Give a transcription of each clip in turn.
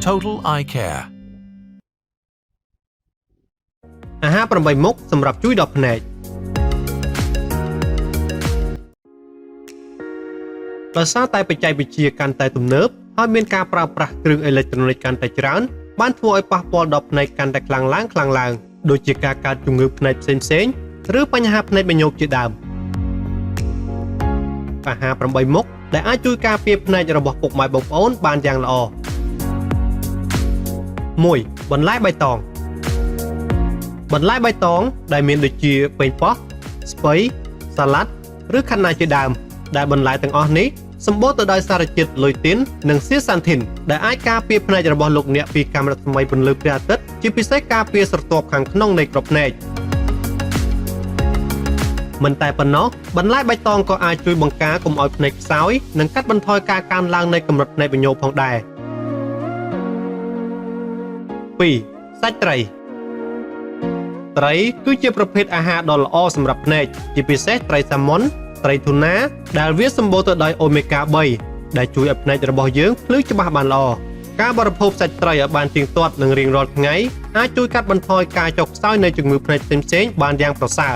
Total Eye Care. អាហារ8មុខសម្រាប់ជួយដល់ភ្នែកដោយសារតែបច្ចេកវិទ្យាកាន់តែទំនើបហើយមានការប្រើប្រាស់គ្រឿងអេឡិចត្រូនិកកាន់តែច្រើនបានធ្វើឲ្យប៉ះពាល់ដល់ភ្នែកកាន់តែខ្លាំងឡើងខ្លាំងឡើងដូចជាការកើតជំងឺភ្នែកផ្សេងៗឬបញ្ហាភ្នែកបញ្ញោកជាដើមអាហារ8មុខដែលអាចជួយការពារភ្នែករបស់ពុកម៉ែបងប្អូនបានយ៉ាងល្អ1បន្លែបៃតង បន្លែបៃតងដែលមានដូចជាប៉េងប៉ោះស្ពៃសាឡាត់ឬខាត់ណាជាដើមដែលបន្លែទាំងអស់នេះសម្បូរទៅដោយសារជាតិលុយទីននិងសៀសាន់ធីនដែលអាចការពារភ្នែករបស់លោកអ្នកពីកាំរស្មីពន្លឺព្រះអាទិត្យជាពិសេសការពារស្រទាប់ខាងក្នុងនៃគ្រាប់ភ្នែកមិនតែប៉ុណ្ណោះបន្លែបៃតងក៏អាចជួយបង្ការកុំឲ្យភ្នែកខ្សោយនិងកាត់បន្ថយការកើនឡើងនៃកម្រិតភ្នែកបញ្ញោផងដែរ2សាច់ត្រី ត្រីគឺជាប្រភេទអាហារដ៏ល្អសម្រាប់ភ្នែកជាពិសេសត្រីសាម៉ុនត្រីធូណាដែលវាសម្បូរទៅដោយអូមេហ្គា3ដែលជួយឲ្យភ្នែករបស់យើងភ្លឺច្បាស់បានល្អការបរិភោគសាច់ត្រីឲ្យបានទៀងទាត់និងរៀងរាល់ថ្ងៃអាចជួយកាត់បន្ថយការចុះខ្សោយនៃជំងឺភ្នែកផ្សេងៗបានយ៉ាងប្រសើរ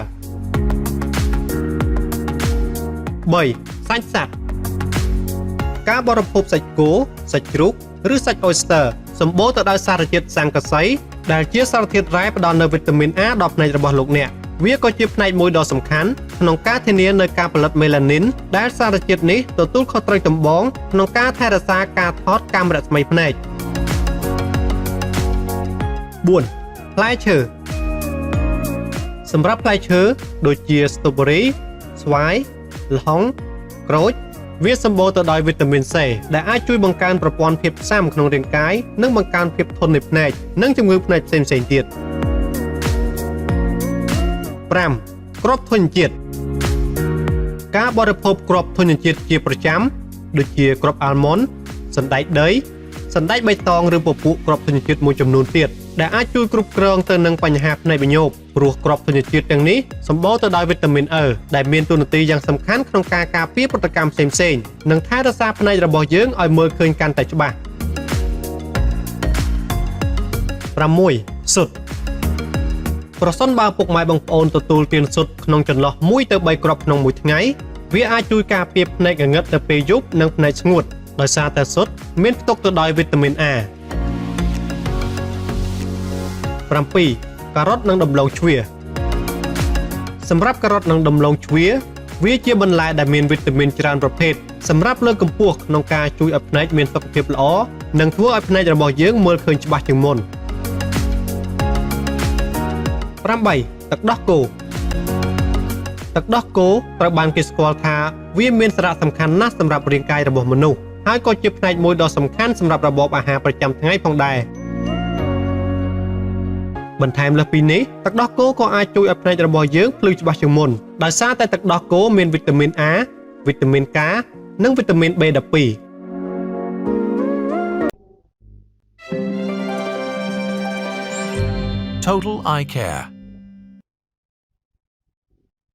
3សាច់សត្វការបរិភោគសាច់គោសាច់ជ្រូកឬសាច់អូយស្ទ័រសម្បូរទៅដោយសារជាតិស័ង្កសីដែលជាសារធាតុរ៉ែផ្ដល់នូវវីតាមីន A ដល់ភ្នែករបស់លោកអ្នកវាក៏ជាផ្នែកមួយដ៏សំខាន់ក្នុងការធានានូវការផលិតមេឡានីនដែលសារជាតិនេះទទួលខុសត្រូវចម្បងក្នុងការថែរក្សាការថតកាំរស្មីភ្នែក4ផ្លែឈើសម្រាប់ផ្លែឈើដូចជាស្ទ្រូប៊េរីស្វាយល្ហុងក្រូចវាសម្បូរទៅដោយវីតាមីន C ដែលអាចជួយបង្កើនប្រព័ន្ធភាពស៊ាំក្នុងរាងកាយនិងបង្កើនភាពធន់នៃភ្នែកនិងជំងឺភ្នែកផ្សេងៗទៀត5គ្រាប់ធញ្ញជាតិការបរិភោគគ្រាប់ធញ្ញជាតិជាប្រចាំដូចជាគ្រាប់អាល់ម៉ុនសណ្តែកដីសណ្តែកបៃតងឬពពួកគ្រាប់ធញ្ញជាតិមួយចំនួនទៀតដែលអាចជួយគ្រប់គ្រងទៅនឹងបញ្ហាភ្នែកបញ្ញោកព្រោះគ្រាប់ធញ្ញជាតិទាំងនេះសម្បូរទៅដោយវីតាមីន E ដែលមានតួនាទីយ៉ាងសំខាន់ក្នុងការការពារប្រតិកម្មផ្សេងៗនិងថែរក្សាភ្នែករបស់យើងឲ្យមើលឃើញកាន់តែច្បាស់6ស៊ុតប្រសិនបើពុកម៉ែបងប្អូនទទួលទានស៊ុតក្នុងចន្លោះ1ទៅ3គ្រាប់ក្នុងមួយថ្ងៃវាអាចជួយការពារភ្នែកងងឹតនៅពេលយប់និងភ្នែកស្ងួតដោយសារតែស៊ុតមានផ្ទុកទៅដោយវីតាមីន A 7ការ៉ុតនិងដំឡូងជ្វាសម្រាប់ការ៉ុតនិងដំឡូងជ្វាវាជាបន្លែដែលមានវីតាមីនច្រើនប្រភេទសម្រាប់លើកកម្ពស់ក្នុងការជួយឲ្យភ្នែកមានសុខភាពល្អនិងធ្វើឲ្យភ្នែករបស់យើងមើលឃើញច្បាស់ជាងមុន8ទឹកដោះគោទឹកដោះគោត្រូវបានគេស្គាល់ថាវាមានសារៈសំខាន់ណាស់សម្រាប់រាងកាយរបស់មនុស្សហើយក៏ជាផ្នែកមួយដ៏សំខាន់សម្រាប់របបអាហារប្រចាំថ្ងៃផងដែរបន្ថែមលើសពីនេះទឹកដោះគោក៏អាចជួយឲ្យភ្នែករបស់យើងភ្លឺច្បាស់ជាងមុនដោយសារតែទឹកដោះគោមានវីតាមីន A វីតាមីន K និងវីតាមីន B12 Total Eye Care.